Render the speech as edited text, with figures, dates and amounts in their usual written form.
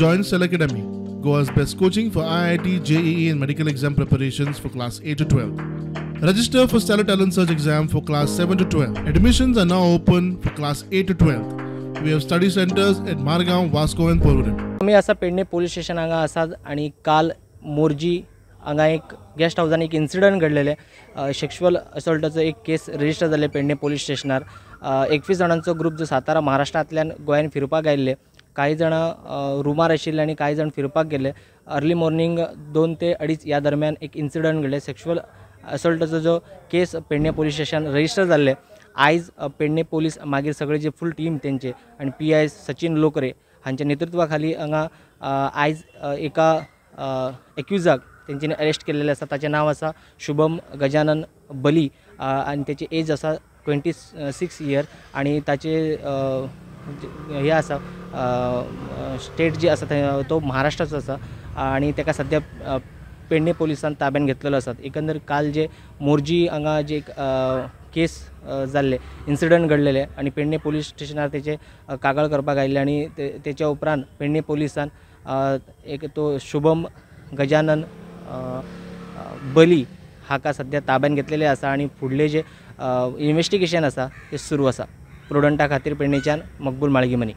Join Stellar Academy, Goa's best coaching for IIT, JEE and medical exam preparations for class 8 to 12. Register for Stellar Talent Search exam for class 7 to 12. Admissions are now open for class 8 to 12. We have study centers at Margao, Vasco and Porvorim. आमी आसा Pedne police station हांगा आसात आनी काल मोरजी हांगा एक guest हावजान एक incident घडलेलें. Sexual असॉल्टाचो एक केस रजिस्टर जाल्ले पेडणे पोलीस स्टेशनार. 21 जाणांचो ग्रूप जो सातारा महाराष्ट्रांतल्यान गोंयान फिरपाक आयिल्ले, कांय जाणां रुमार आशिल्ले आनी कांय जाण फिरपाक गेल्ले. अर्ली मॉर्निंग 2 ते 2.5 ह्या दरम्यान एक इन्सिडंट घडलें. सेक्शुअल असॉल्टाचो जो केस पेडणे पोलीस स्टेशन रजिस्टर जाल्ले. आयज पेडणे पोलीस मागीर सगळे जे फूल टीम तेंचे आनी PI Sachin Lokare हांच्या नेतृत्वा खाली हांगा आयज एका एक्युजाक तेंच्यांनी अरेस्ट केल्लेलें आसा. ताचें नांव आसा शुभम गजानन बली आनी तेची एज आसा 26 इयर आनी ताचे हे आसा स्टेट जी आसा तो महाराष्ट्राचो आसा आनी ताका सद्या पेडणे पोलिसान ताब्यान घेतलेलो आसा. एकंदर काल जे मोरजी हांगा जे एक केस जाल्ले, इन्सिडंट घडलेले आनी पेडणे पोलीस स्टेशनार तेचे कागाळ करपाक आयिल्ले आनी तेच्या उपरांत पेडणे पोलिसान एक तो शुभम गजानन बली हाका सद्या ताब्यान घेतलेले आसा आनी फुडले जे इन्वेस्टिगेशन आसा ते सुरू आसा. प्रुडंटा खातीर पेडणेच्यान मकबूल माळगीमनी.